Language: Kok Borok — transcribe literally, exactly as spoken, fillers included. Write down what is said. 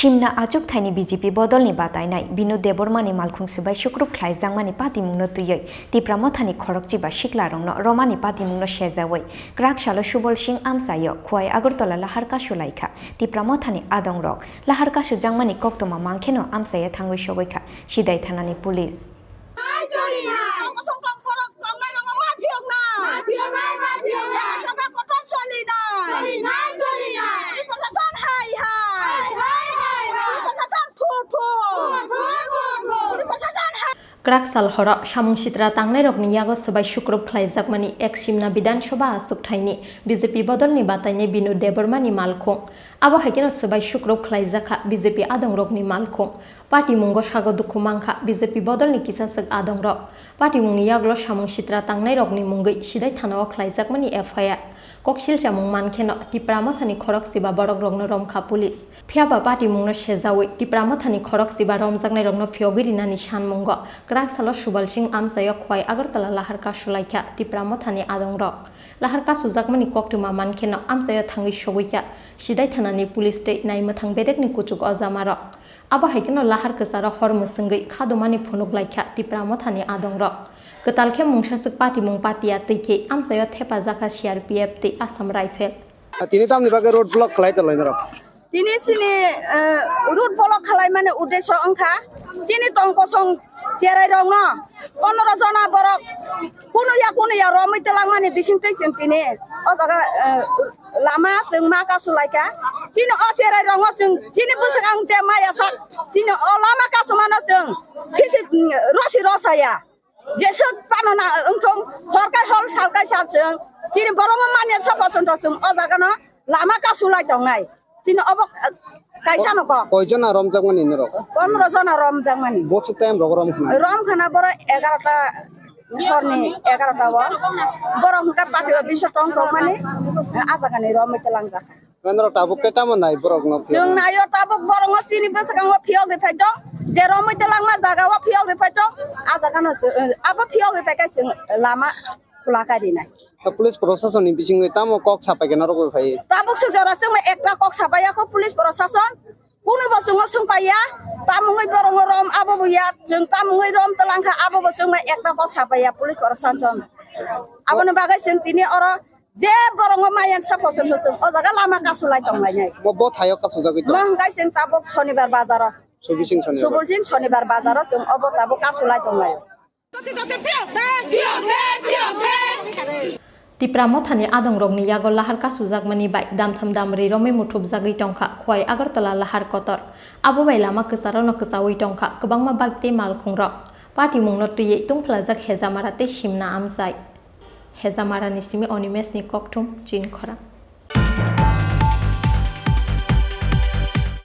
Simna achukthai ni B J P bodol ni batainai Binu Debbarma ni malkhung swbai sukrup khlaijakmani patimung no twiwi Tipra Motha ni khorokchiba sikla rok no romani patimung no sejawi kwrak salo Subal Singh amchaio Khwai Agartala lahar kasu laikha Tipra Motha ni adong rok. Lahar kasujakmani koktwma mankhe no amchaio thangwi sogwi kha Sidai thana ni police. Kwrak sal horo samung sitra tangnairokni yago swbai sukrup khlaijakmani ek Simna Bidhan Sabha achukthai ni B J P bodol ni batainai Binu Debbarma ni malkhung. Abo hai kheno swbai sukrup khlaijakha B J P adongrokni malkhung. Patimungo sago dukhu mankha B J P bodolni kisaswk adongrok. Patimungni yagulo samung sitra tangnairokni mungwi Sidai thanao khlaijakmani F I R. Koksil chamung mankheno Tipra Mothani khorokchiba borokrokno romkha police. Phiyaba patimungno sejawi Tipra Mothani khorokchiba romjaknairokno phiyogwi rinani sanmungo kwrak salo Subal Singh amchaio Khwai Agartala lahar kasulaikha Tipra Mothani adongrok. Lahar kasujakmani koktwma mankheno amchaio thangwi sogwikha Sidai thanani police tei naimwthang bedekni kuchuk ojamarok. Abo hai kheno lahar kwcharo hor mwswngwi khadumani phunuk laikha Tipra Mothani adongrok. Kwtal khe mungsaswk patimung patiya twi khe amchaio thepajakha C R P F tei Assam Rifle. Tini tamni bagwi road block khlai tonglainai rok? Tini chini, eh, road block khlaimani uddesho wngkha chini tong kosong cherai rokno pondro jona borok kunuya kunuya romwi twlangmani bisingtwi chwng tini o jaga, eh, lama chwng ma kasulaikha. Chini o cherai rokno chwng chini bwswk ang je maya sak chini o lama kasumano chwng phisi, mm, rosi rosaya. Jeswk pano na wngthong hor kai hor sal kai sal chwng chini borokno manya sapa chwngthok chwng o jagano lama kasulai tongnai. Chini obo, eh, kaisa no kok. Koi jona romjakmani norok? Pondro jona romjakmani. Bochuk time rogo rom khna? Rom khna borok egarota horni egarota o. Borok hwnkhe patio biso tong tongmani, eh, ajagani romwi twlangjakha. Norok tabuk khe tamo nai borok no? Chwng naio tabuk borok no chini bwskango phiyok rwphai tong, je romwi twlangma jaga o phiyok rwphai tong, a jaga no chwng, eh, abo phiyok rwphai khe chwng lama khula kai rinai. Ta police proshasonni bisingwi tamo kok sapai khe norok bai phai? Tabuk sujora chwngno ekta kok sapai yakho police proshashan. Kunubo chwngno swngpaiya, tamungwi borongo rom abo bo ya, chwng tamungwi rom twlangkha abo bo chwngno ekta kok sapaiya police proshashan. Aboni bagwi chwng tini oro je borongo mayan sapa chwngno chwng o jaga lama kasulai tonglainai. Bo, bo thaio kasujagwi tong? Mo hwnkhe chwng tabuk Shonibar bazaro. Subal Singh Shonibar. Subal Singh Shonibar bazaro chwng obo tabuk kasulai tonglaio. Tipra Mothani adongrokni yago lahar kasujakmani bai damtham damri romwi muthubjagwi tongkha Khwai Agartala lahar kotor. Abo bai lama kwcharokno kwchaui tongkha kwbangma bike tei malkhungrok. Patimungno twiwi tungphlajak Hejamara tei Simna amchai. Hejamarani simi Onimeshni kokthum Chinkhorang.